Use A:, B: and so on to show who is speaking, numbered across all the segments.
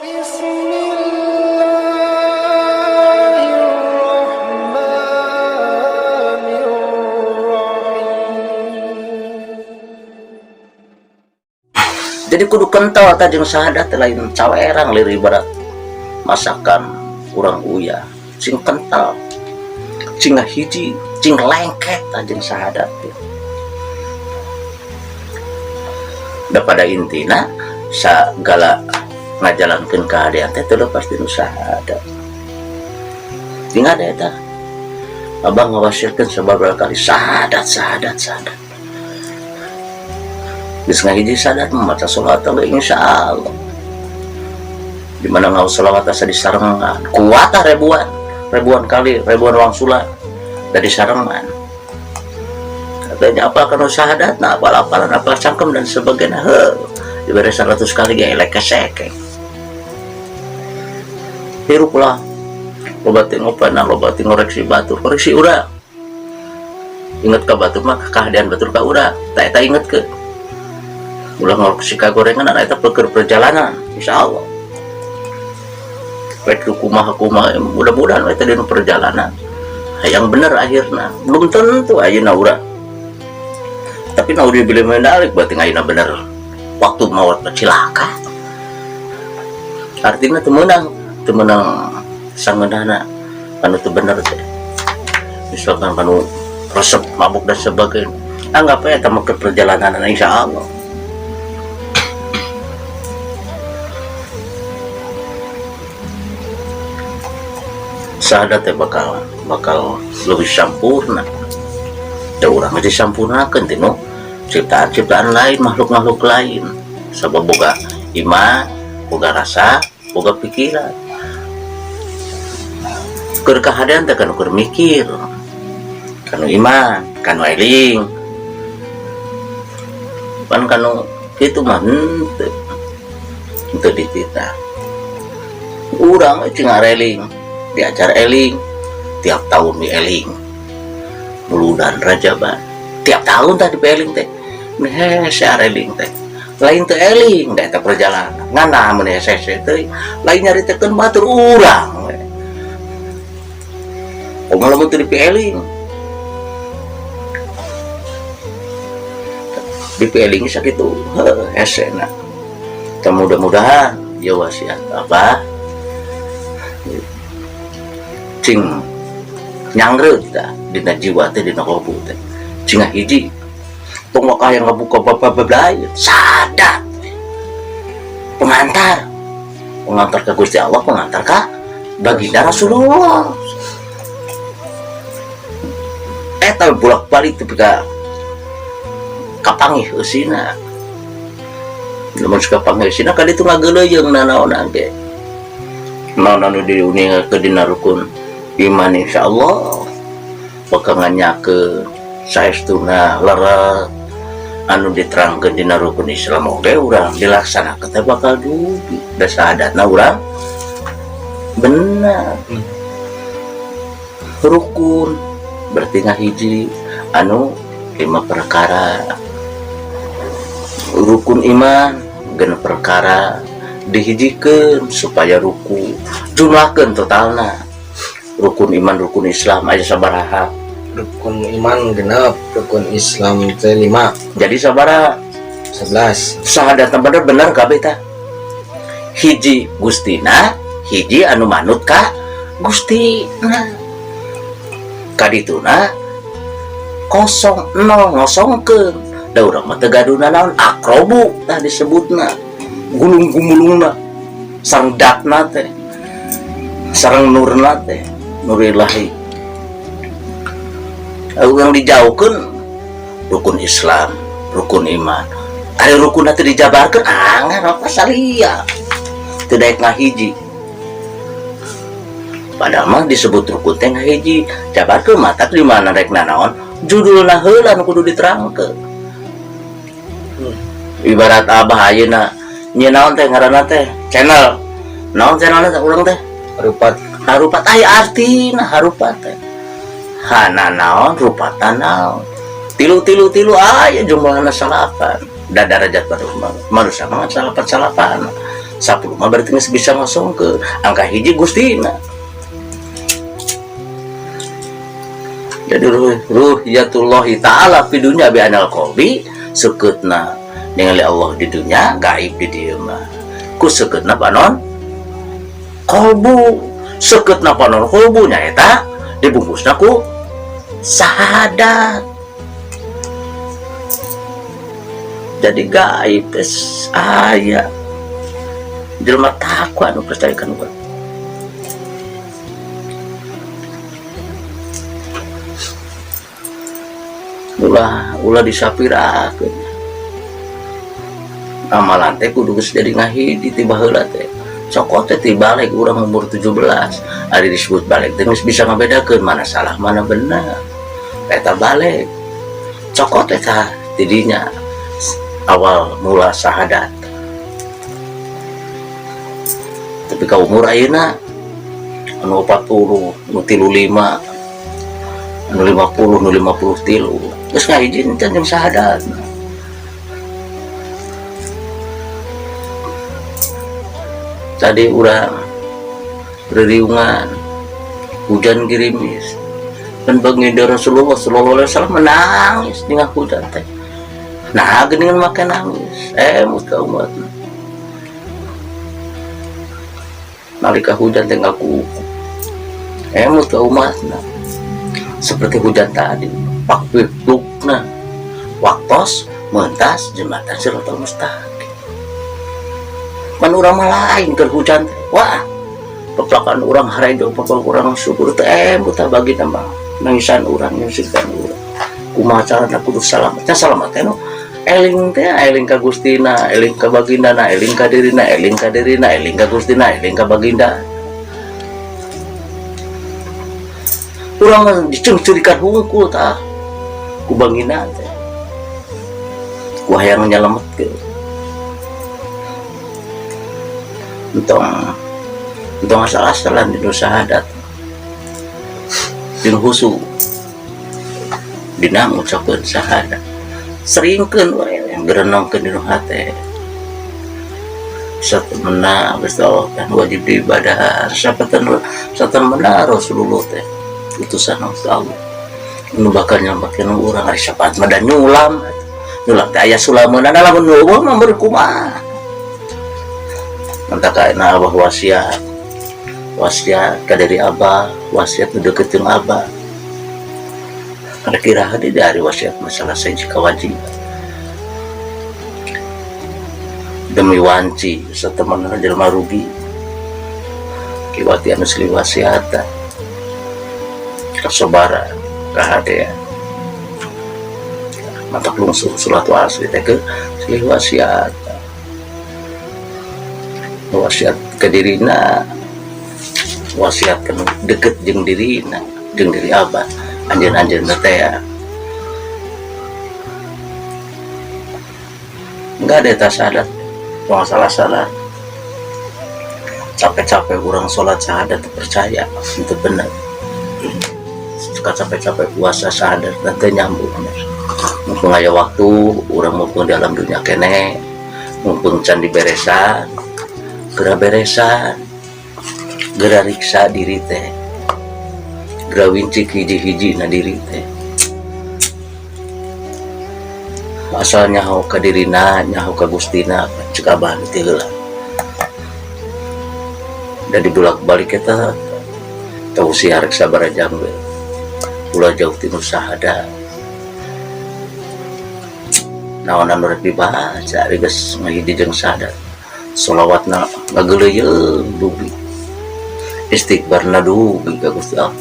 A: Bismillahirrahmanirrahim.
B: Jadi kudu kental tah jeung syahadat teh, lain cawerang lir ibarat masakan urang uyah. Sing kental, cing hiji, cing lengket tah jeung syahadat teh. Da pada intina sagala ngajalankeun kahadean teh teu lepas dinu syahadat. Tinggal ada eta. Abah ngawasiatkeun sababaraha kali syahadat, syahadat, syahadat. Geus ngahiji syahadat maca sholawat teh insyaallah. Di mana ngaos sholawat asa disarengan, kuat ah ribuan, ribuan kali, ribuan wangsulan dari sarengan. Katanya apa kana syahadat, nah apal-apalan, apal cangkem dan sebagainya. Heuh, diberi 100 kali ge elek keseke. Hirup lah. Loba teh ngopana, loba teh ngoreksi batur, koreksi urang. Inget ka batur mah kahadean batur ka urang, tah eta inget ke. Ulah ngoreksi ka gorengan, eta keur perjalanan, insyaallah. Rek kumaha kumaha, mudah-mudahan eta dina perjalanan. Hayang bener akhirna, belum tentu ayeuna urang. Tapi naudzubillah min dzalik berarti ayeuna bener. Waktu maut cilaka. Artinya teu meunang sangeunahna anu teu bener teh. Misalkan kanu resep mabuk dan sebagainya, anggap aja eta mah keur perjalanan insyaallah. Syahadat teh bakal lebih sempurna. Da urang mah disampurnakeun tinu ciptaan-ciptaan lain, makhluk-makhluk lain. Sabab boga iman, boga rasa, boga pikiran. Keur kahadean teh kanu keur mikir, kanu iman, kanu eling. Pan kanu kitu mah henteu. Henteu dititah. Urang we cing areling, diajar eling, tiap tahun di eling. Muludan Rajaban, tiap tahun tadi eling teh. Hese areling teh. Lain teu eling da eta perjalanan. Ngan mun hese teh lain nyaritakeun batur urang we. Kumaha lamun teu dipieling? Dipieling sakitu, heuh hesena. Tah mudah-mudahan ya wasiat Abah cing nyangreut tah dina jiwa teh, dina kalbu teh. Cing hiji tong wakah yang ngabuka bab-bab lain, sadat pengantar, pengantar ke Gusti Allah, pengantar ka baginda Rasulullah. Eta bolak-balik teu ka kapangih eusina. Lamun kapanggih eusina ka ditu ngageuleuyeung nanaonan ge. Naon anu diuningakeun dina rukun iman insyaallah bakal nganyakeun saestuna leres anu diterangkeun dina rukun Islam oge urang dilaksanakeun teh bakal dugi da sahadatna urang bener. Rukun berarti ngahiji anu 5 perkara. Rukun iman 6 perkara dihijikeun supaya ruku, jumlahkeun totalna. Rukun iman, rukun Islam aya sabaraha?
C: Rukun iman 6, rukun Islam teh 5.
B: Jadi sabaraha?
C: 11.
B: Sahadatna bener-bener kabeh tah. Hiji Gustina, hiji anu manut ka Gustina. Kadituna kosong nol ngosongkeun. Da urang mah teu gaduh naon, akrobu tah disebutna. Gulung gumulungna, sareng datna teh, sareng nurna teh, nur ilahi. Urang dijauhkeun rukun Islam, rukun iman. Ari rukun teh dijabarkeun angan apa salia. Teu daek ngahiji. Padahal mah disebut rukun teh ngahiji. Jabarkeun mah di mana rek nanaon, judulna heula nu kudu diterangkeun. Ibarat abah ayeuna nyeun naon teh ngaranna teh channel. Naon channelna teh urang teh?
C: Harupat.
B: Harupat aya artina harupat teh. Hana naon rupatan naon. Tilu tilu tilu aya jumlahna salapan. Da darajat manusia mah salapan-salapan. 10 mah berarti geus bisa ngosongkeun. Angka hiji Gustina. Jadi ruhiyatullahi ta'ala fi dunya bi anal qalbi sekeutna ningali Allah di dunya gaib di dieu mah. Ku sekeutna panon qalbu, sekeutna panon qalbu nyaeta dibungkusna ku syahadat. Jadi gaib teh aya jelema takwa anu percaya kana urang. Ulah disapirakeun. Amalan teh kudu geus jadi ngahiji ti baheula teh. Cokot teh ti balik urang umur 17. Ari disebut balik teh geus bisa ngabedakeun mana salah mana benar. Eta balik. Cokot teh tah tidinya awal mula syahadat. Tapi ka umur ayeuna anu 40, anu 35, anu 50, anu 53 geus ngahiji teh jeung syahadat. Tadi urang reriungan hujan gerimis dan baginda Rasulullah sallallahu alaihi wasallam menangis dengan hujan teh. Nah, geuningan make nangis. Mut ka umat. Nalika hujan teh ngaku. Mut ka umatna. Seperti hujan tadi, pak piplukna. Waktos mentas jembatan Siratal Mustaqim. Pan urang mah lain keur hujan teh. Wah, peplakan urang harejo, peplakan urang syukur teh emut tah bagi tambah nangisan urang, nyusikan urang. Kumaha carana kudu salamet? Nya salamet teh nu eling teh, eling ka Gustina, eling ka bagindana, eling ka dirina, eling ka dirina, eling ka Gustina, eling ka baginda. Urang mah diceungceurikan hungkul tah ku baginda teh. Ku hayang nyalametkeun. Entong asal-asalan di syahadat. Jeung husu dina ngucapkeun syahadat. Seringkeun wae gerenongkeun dina hate. Satemena Gusti Allah kan wajib diibadah. Satemena Rasulullah teh utusan Allah. Nu bakal nyelametkeun urang ari syafaat mah da nyulam. Nyulam teh aya sulameunana lamun nu eueuh mah meureun kumaha. Mantap kaena abah wasiat. Wasiat ka diri abah, wasiat nu deukeut jeung abah. Kira-kira di dari wasiat masalah saja kewajiban. Demi wanci sateman jelema rugi. Kiwati anu silih wasiat. Kasabaran, kahadean. Mantap lungsur surat asli teh ke silih wasiat. Wasiat ke dirina, wasiat ke deket jeung dirina, jeung diri abah, anjeun-anjeun teh ya. Enggak ada tas syahadat, tong salah-salah. Capek-capek urang sholat syahadat percaya itu benar. Suka capek-capek puasa syahadat nanti nyambung. Mumpung aya waktu, urang mumpung dalam dunia kene, mumpung can diberesan, geura beresan, geura riksa diri teh, geura wincik hiji-hiji na diri teh. Asal nyaho ka dirina, nyaho ka Gustina, cek abah teh heula. Da dibulak-balik eta tau si harek sabaraha jam we. Ulah jauh ti nu syahadat. Naon anu rek dibaca ari geus ngahiji jeung syahadat. Sholawatna ngageuleuyeung dugi. Istighfarna dugi ka Gusti Allah.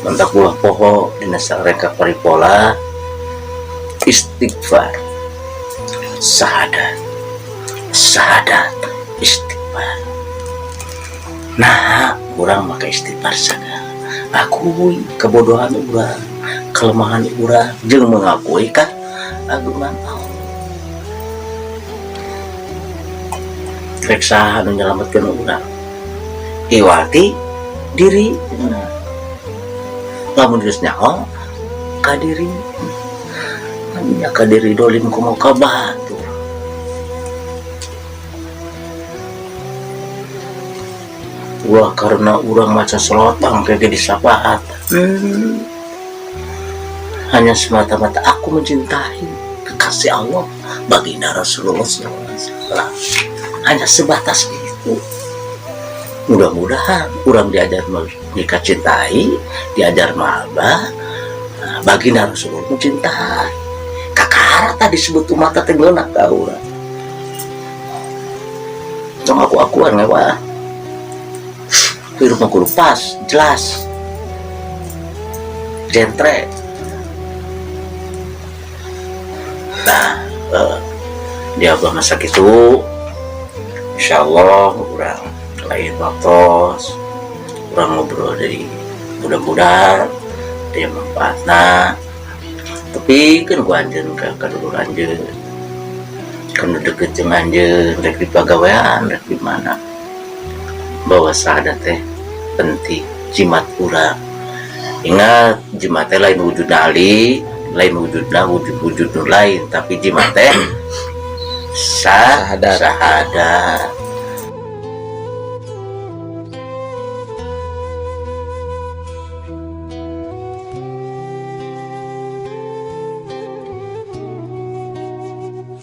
B: Mantak ulah poho dina sareka paripola istighfar, syahadat, syahadat, istighfar. Nah, urang make istighfar sagala. Akui kebodohan urang, kelemahan urang, jeung mengakui ka agungan Allah. Rek saha anu nyelametkeun urang? Iwati diri. Lamun geus nyaho ka diri, nya ka diri dolim kumaha ka batur. Ulah karena urang maca sholawat kayak disapaat. Hanya semata-mata aku mencintai kekasih Allah, baginda Rasulullah SAW. Hanya sebatas itu. Mudah-mudahan urang diajar nikah cintai, diajar mahabbah, nah, baginda Rasulullah mencintai. Kakara tadi disebut umat teh ngeunah ka urang. Tong aku-akuan ngewa. Hirup mah kudu pas, jelas. Jentre. Nah, dia abah masa gitu, insya Allah urang lain waktu urang ngobrol dari, mudah-mudahan dia manfaatna. Tapi kan gua anjeun ka kadulur anjeun kan deket jeung anjeun, rek di pagawean, rek di mana, bahwa sahadat teh penting, jimat urang. Ingat, jimat teh lain wujud ali, lain wujudna wujud-wujud nu lain, tapi jimat teh
C: Sahadat.
B: Sahadat.